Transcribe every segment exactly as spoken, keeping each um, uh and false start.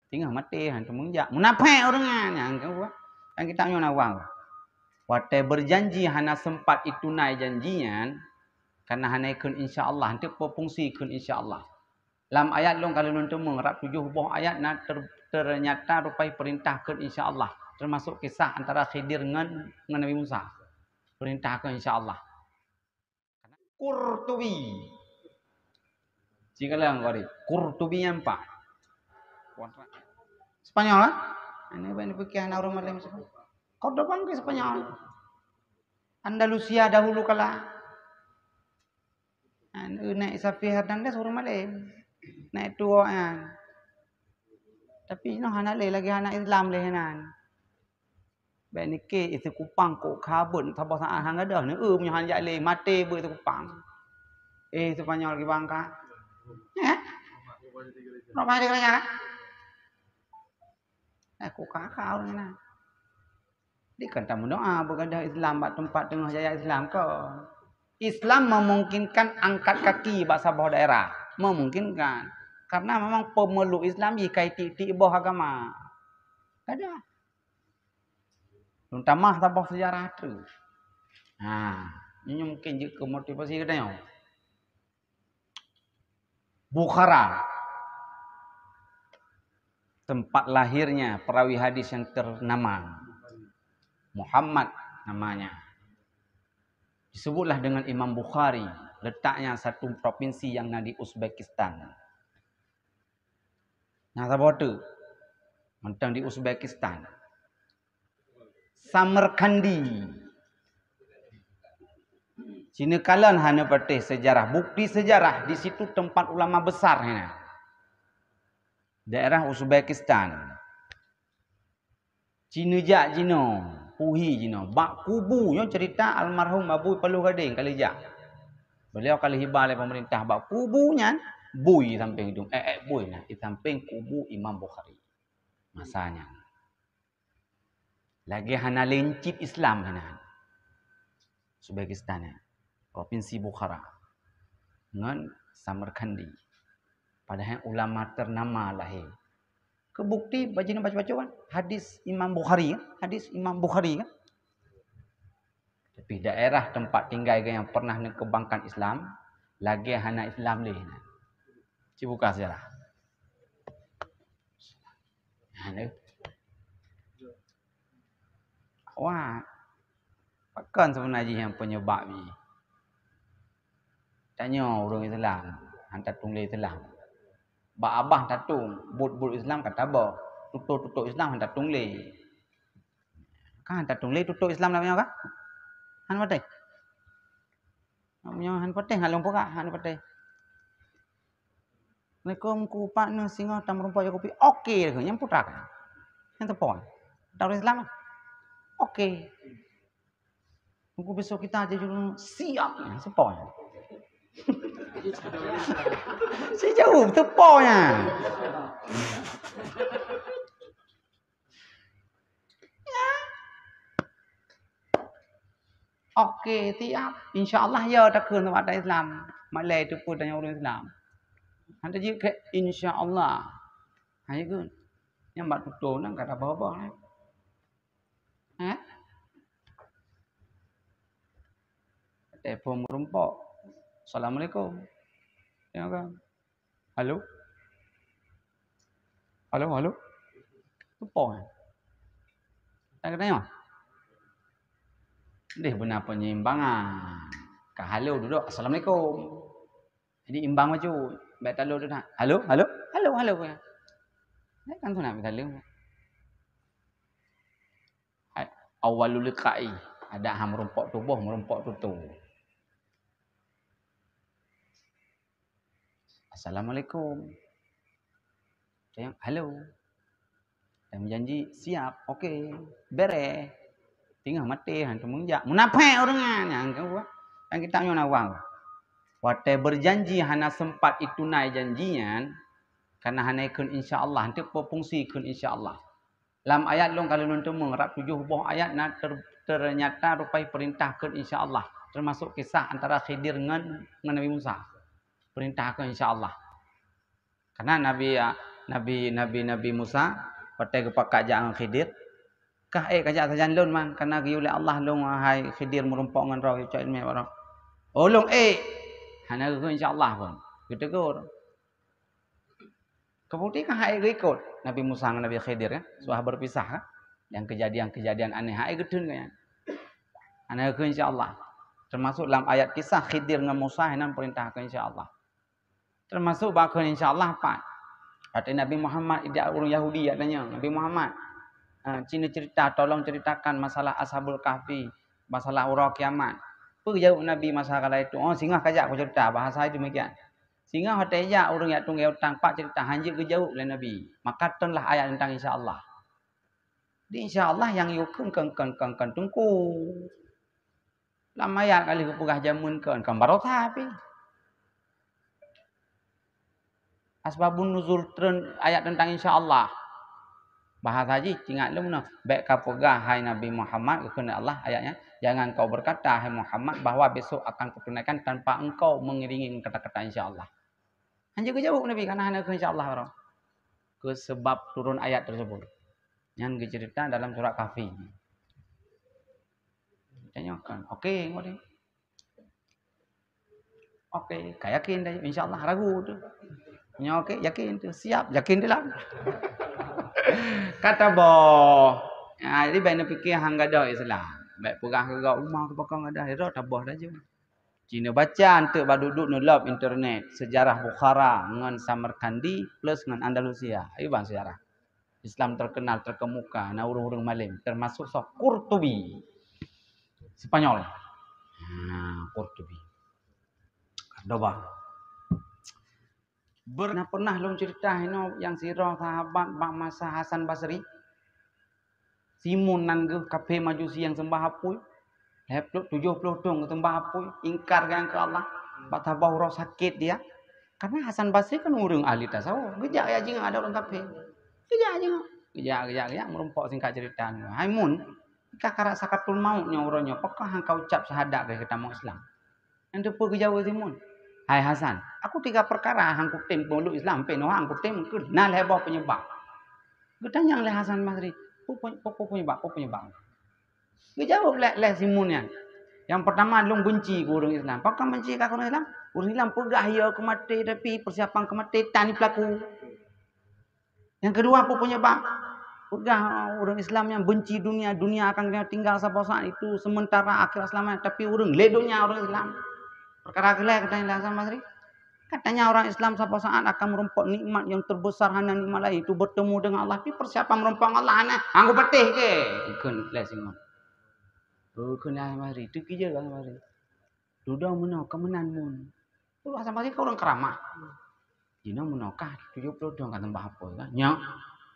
Teungoh maté, han teumeung jak. Munafék ureuëng nyan, nyang keu buah. Kan kitab nyoe na wang. Watée beujanji hana sempat itunai janji nyan, karena hana ikheun insya Allah, hana peufungsi kheun insya Allah. Lam ayat lôn ka lôn teumeung rab tujoh boh ayat na ter-, ternyata rupai peurintah kheun insya Allah, termasuk kisah antara Khidir ngon, ngon Nabi Musa. Peurintah kheun insya Allah. Qurtubi. Cikaleng kau di Qurtubi nyan pat. Spanyol, kan? Ini banyak pikiran orang malam Spanyol. Cordoba ke Spanyol. Andalusia dahulu kala. Kan, eh, naik Safi Hernandez orang malam. Naik tua kan. Tapi noh hana lé lagi hana Islam lé nan. Bèk nike isi kupang kok kabut saboh saat han gadôh ni. Eh, meunyoe han jak lé, maté beuet isi kupang. Eh, Spanyol lagi bangka. Eh? Berapa hari kerja? Eh, kok kakak orang ni. Di kan tak mendoa bergadah Islam bak tempat tengah jaya Islam ke. Islam memungkinkan angkat kaki bak saboh daerah. Memungkinkan. Karena memang pemeluk Islam jih kai tik-tik boh agama. Ada. Lôn tamah saboh sejarah tu. Ha, ini mungkin jeuet keu motivasi geutanyoe. Bukhara, tempat lahirnya perawi hadis yang ternama. Muhammad namanya. Disebutlah dengan Imam Bukhari, letaknya satu provinsi yang na di Uzbekistan. Nah, saboh tu. Mantong di Uzbekistan. Samarkandi. Cina kalon hana patéh sejarah. Bukti sejarah, di situ tempat ulama besar hana. Daerah Uzbekistan. Cina jak jinoe, puhi jinoe. Bak kubu nyoe cerita almarhum Abu Paluh Gadeng kali jak. Beliau kali hiba lé pemerintah bak kubu nyan, bui samping itu. Eh, eh, bui nah, di samping kubu Imam Bukhari. Masa nyan. Lagi hana lé cit Islam hana. Uzbekistan nyan. Provinsi Bukhara. Ngon Samarkandi. Padahai ulama ternama lahé. Keu bukti bak jinoe baca-baca kan? Hadis Imam Bukhari kan? Hadis Imam Bukhari kan? Tapi daerah tempat tinggai geuh nyang pernah neukeumbangkan Islam, lagée hana Islam lé. Ci buka sejarah. Hana. Wah, pakon seubeuna jih nyang peunyeubab jih? Tanyoe ureuëng Islam, han tatueng lé Islam. Bak abah tatueng, buet-buet Islam ka tabôh, tutoe-tutoe Islam han tatueng lé. Kan han tatueng lé tutoe Islam lam nyoe ka? Han patéh? Lam nyoe han patéh, ngon lôn peugah, han patéh. Assalamualaikum, ku Pak, nyoe singoh tameurumpok jak kupi. Oke, nyang putra. Nyang teupon. Tahu Islam. Oke. Buku besok kita aja dulu siap ya, sepoh ya. Saya jawab, sepoh ya. Oke, siap. Insya Allah ya takheun sama ada Islam. Malai tu pun tanya orang Islam. Nanti je ke insya Allah. Hai ke? Yang bak tutup nang kata apa-apa. Eh? Telepon meureumpok. Assalamualaikum. Ya kan? Halo? Halo, halo? Telepon. Tak kena ya? Deh beuna penyimbangan. Ka halo duduk. Assalamualaikum. Jadi imbang maju. Baik talo tu nak. Halo, halo? Halo, halo. Ya kan tu nak halo. Awalul liqa'i, ada ha meurumpok tuboh, meurumpok tutoe. Assalamualaikum. Sayang, halo. Dan janji siap, oke, bere. Tinggal mati, hantu menjak. Munafik orang nyan, kan kita nyoe nawang. Watée berjanji hana sempat itunai janji nyan, karena hana ikheun insya Allah, hantu berfungsi ikheun insya Allah. Lam ayat lôn ka lôn teumeung rab tujoh boh ayat na ter-, ternyata rupai peurintah kheun insya Allah, termasuk kisah antara Khidir ngon, ngon Nabi Musa. Peurintah kheun insya Allah. Karena Nabi, ah, Nabi, Nabi, Nabi Musa, watèe geupakat jak ngon Khidir, "Kah ék kajak sajan lôn, Man, kareuna geuyue lé Allah lôn hai Khidir meurumpok ngon droe, cok ileumèe bak droe." "Oh, lôn ék." Hana geukheun insya Allah pun. Geutegur. Keubukti kan hai geuikot Nabi Musa ngon Nabi Khidir kan, sudah berpisah kan. Yang kejadian-kejadian aneh hai geutheun kan. Hana geukheun insya Allah. Termasuk lam ayat kisah Khidir ngon Musa hana peurintah keu insya Allah. Termasuk bak kheun insya Allah pat. Watèe Nabi Muhammad ijak ureueng Yahudi, ijak tanyong, "Nabi Muhammad, eh, ci neucerita, tolong ceritakan masalah Ashabul Kahfi, masalah uroe kiamat." Peue geujaweueb Nabi masa kala itu? "Oh, singoh kajak kucerita," bahasa itu demikian. Singoh watèe ijak ureueng jak tunggé utang, pat cerita, hanjeuet geujaweueb lé Nabi. Maka turnlah ayat teuntang insya Allah. Di insya Allah nyang yue kheun kon, kon, kon, kon teungku. Lam ayat ka lheueh geupeugah jameun kon, kon baroesa pih. Asbabun nuzul treun ayat teuntang insya Allah. Bahasa jih, ingat lé meunoe, "Bèk kapeugah, hai Nabi Muhammad," geukheun lé Allah ayat nyan, "jangan kau berkata, hai Muhammad, bahwa besok akan kutunaikan tanpa engkau mengiringi kata-kata insya Allah." Hanjeuet geujaweueb Nabi, kareuna hana geukheun insya Allah baroe. Keu seubab turun ayat tersebut. Nyan geucerita dalam surat Kahfi. Tanyoe kan, oke, ngoh deh. Oke, ka yakin dah, insya Allah ragu tu. Nyoe oke, yakin tu, siap, yakin tu lah. Ka taboh. Ha, jadi bèk neupike han gadôh Islam. Bèk peugah keu gob uma keu pakon gadôh, ira taboh laju. Ci neubaca eunteuk bak duek-duek neulop internet, sejarah Bukhara ngon Samarkandi plus ngon Andalusia. Ayo ban sejarah. Islam terkenal, terkemuka, na ureueng-ureueng malém, termasuk soe Qurtubi. Spanyol. Nah, Qurtubi. Cordoba. Ber-, na pernah lôn cerita inoe nyang sidroe sahabat bak masa Hasan Basri. Simon nan geuh kafé Majusi nyang seumbah apui. Lhèe ploh, tujoh ploh thôn geuseumbah apui, ingkar geuh keu Allah. Bak saboh uroe sakét dia. Karena Hasan Basri kan ureueng ahli tasawuf. Geujak ya jingok ada ureueng kafé. Geujak jingok. Geujak, geujak, geujak meurumpok singkat cerita nyoe. Hai Mun, ka karap sakaratul maut nyoe uroe nyoe, pakon han ka ucap syahadat keu tamong Islam? Nyan teupeu geujaweueb Simon, "Hai Hasan, aku tiga perkara han kutem meulok Islam, pih nyoe han kutem keu na lhèe boh penyebab." Geutanyong lé Hasan Basri, "Peue, peue, peue penyebab, peue penyebab?" Geujaweueb lé, lé Simon nyan, "Nyang pertama, lôn benci keu ureueng Islam." "Pakon benci kah keu ureueng Islam?" "Ureueng Islam peugah ya keu maté, tapi persiapan keu maté tan pelaku." Nyang keudua, peue penyebab? Peugah ureueng Islam nyang benci dunia, dunia akan geutinggai saboh saat, itu sementara, akhirat selamanya, tapi ureueng lé dunia ureueng Islam. Perkara keulhèe katanya lé Hasan Basri. Katanya orang Islam saboh saat akan meurumpok nikmat nyang terbesar, hana nikmat laén, itu bertemu dengan Allah. Tapi persiapan meurumpok ngon Allah hana, han kupatéh keu. Ikheun lé Simon. Oh, kheun lé Hasan Basri, teukeujot Hasan Basri. Dudoe meunoe keu meunan Mun. Ureueng Hasan Basri kan ureueng keuramah. Jinoe meunoe kah tujoh ploh thôn ka seumbah apui kan? Nyo.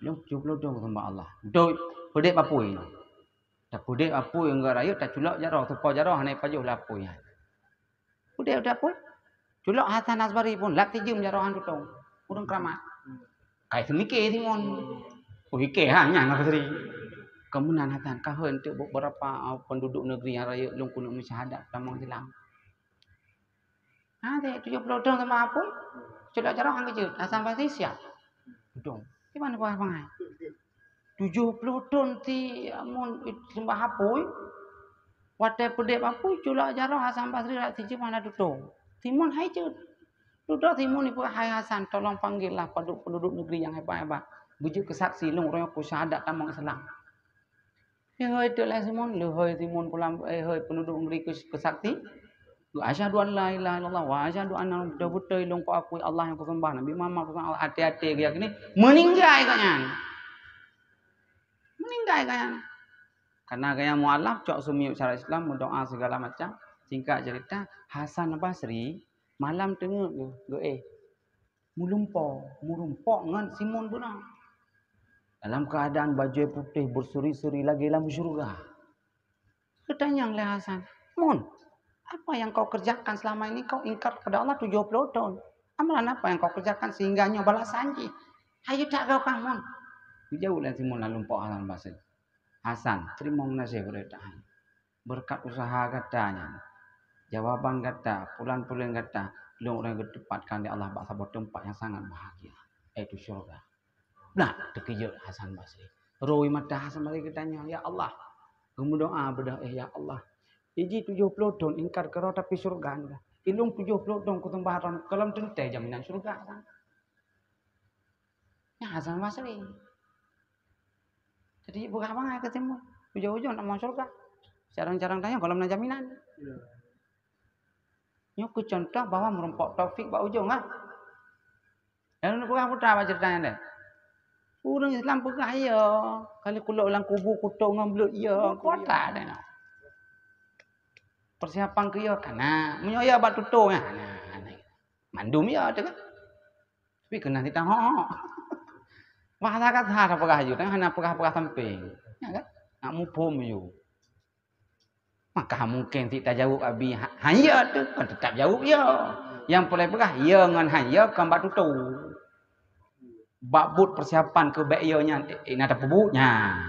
Lôn tujoh ploh thôn ka seumbah Allah. Beutôi, peudép apui nyoe. Tapeudép apui ngon rayeuk, taculok jaroe, teupo jaroe hana jipajoh lé apui nyan. Peudép, peudép apui. Culok Hasan Asbari phôn, lat sijeuem jaroe han tutông. Ureueng keuramah. Kai seumike Simon. Oh, ike ha nyan Asbari. Keu meunan Hasan, ka hôi eunteuk beberapa, ah, penduduk negeri nyang rayeuk lôn keuneuk meusyahadat tamong Islam. Ha, deh, tujoh ploh thôn seumbah apui. Culok jaroe han keujeuet. Hasan Basri siap. Dong. Di mana buah bangai? Tujoh ploh thôn si, amun, seumbah apui. Watèe peudép apui, culok jaroe Hasan Basri lat sijeuem hana tutông. Simon hai jeuet. Dudoe Simon ipeugah, "Hai Hasan, tolong panggillah padub-, penduduk negeri nyang hebat-hebat. Beujeuet keu saksi lôn uroe nyoe kusyahadat tamong Islam." Leuhôi teuk lé Simon, leuhôi Simon pulang, eh, hôi penduduk negeri keu, keu saksi. "Asyhadu an la ilaha illallah wa asyhadu anna Muhammadar Rasulullah." Beutôi lôn kuakui Allah nyang kuseumbah, Nabi Muhammad utusan Allah, até-até geuyakini, meuninggai gobnyan. Meuninggai gobnyan. Karena gobnyan mualaf, cok seumiôk syara Islam, meudoa segala macam. Singkat cerita, Hasan Basri malam teungeut geuh, geuéh. Meulumpo, meurumpok ngon Simon bunoe. Dalam keadaan bajèe putéh beuseri-seri lagèe lam syeuruga. Geutanyong lé Hasan, "Mun, apa yang kau kerjakan selama ini? Kau ingkar kepada Allah tujoh ploh thôn. Amalan apa yang kau kerjakan sehingga nyoe balasan jih? Ayo that goe kah, Mun." Geujaweueb lé Simon lam lumpok Hasan Basri, "Hasan, teurimong gaséh keu droe tahan. Beureukat useuha gata nyan, jawaban gata, pulan-pulan gata, lôn uroe nyoe geutempatkan lé Allah bak saboh teumpat nyang sangat bahagia, yaitu syeuruga. Nah, teukeujot Hasan Basri. Roi mata Hasan Basri geutanyong, "Ya Allah." Geumeudoa beudôh, "Eh, ya Allah. Iji tujoh ploh thon ingkar keudroe tapi syurga dah. Ilôn tujoh ploh thon kuseumah droe, gohlom teuntèe jaminan syurga." Nyan Hasan Basri. Jadi, peugah bangai keu Timu. Ujong-ujong nak masuk syurga. Carang-carang tanyoe gohlom na jaminan. Nyoe keuh contoh bahwa meurumpok taufik bak ujong, kan? Lalu neupeugah putra bak ceurita nyan deh. Ureueng Islam peugah ya, kali kulok lam kubu kutok ngon bleuet ya, kuasa deh nah. Persiapan keu ya kana. Meunyoe ya bak tutoe nyan, nah, nah. Mandum ya tu kan. Tapi keunan sitang hok. Bahasa kasar peugah ju, hana peugah-peugah sampeng. Ya kan? Nak muphom ju. Maka mungkin si tajaweueb abi ha-, han ya tu, kan tetap jaweueb ya. Nyang peureulèe peugah ya ngon han ya kon bak tutoe. Bak buet persiapan keu bèk ya nyan, eh, eh, na tapeubuet nyan.